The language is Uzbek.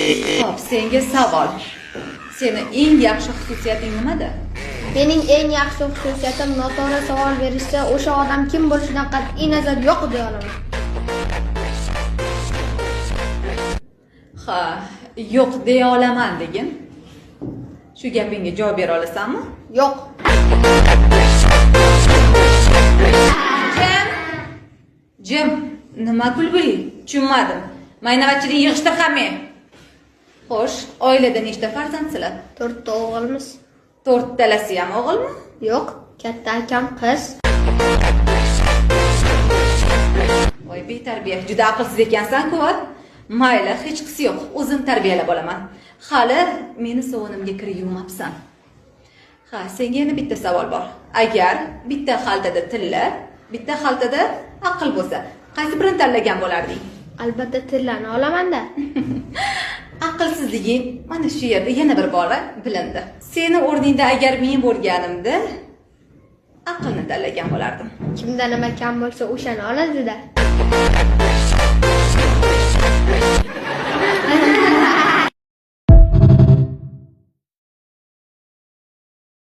Xo'p, senga savol. Seni eng yaxshi xususiyating nimada? Mening eng yaxshi xususiyatim noto'g'ri savol berishsa, o'sha odam kim bo'lishidan qat'iy nazar yo'q deya olaman. Ha, yo'q deya olaman degin. Shu gapingga javob bera olasanmi? Yo'q. Jim. Jim, nima kulguli? Tushunmadim. Maynavatchilik yig'ishtir hammang. Xo'sh, oilada nechta farzandsizlar? To'rtta o'g'ilmiz. To'rttalasi ham o'g'ilmi? Yo'q, katta akam qiz. Voy betarbiya, juda aqlsiz ekansan-ku. Mayli, hech qisi yo'q. O'zim tarbiyalab olaman. Hali meni sovunimga kir yuvmabsan. Ha, senga yana bitta savol bor. Agar bitta xaltada tilla, bitta xaltada aql bo'lsa, qaysi birini tanlagan bo'larding? Albatta tillani olaman-da. Aqlsizliging mana shu yerda yana bir bora bilindi. Seni o'rningda agar men bo'lganimda aqlni tanlagan bo'lardim. Kimda nima kam bo'lsa, o'shani oladi-da.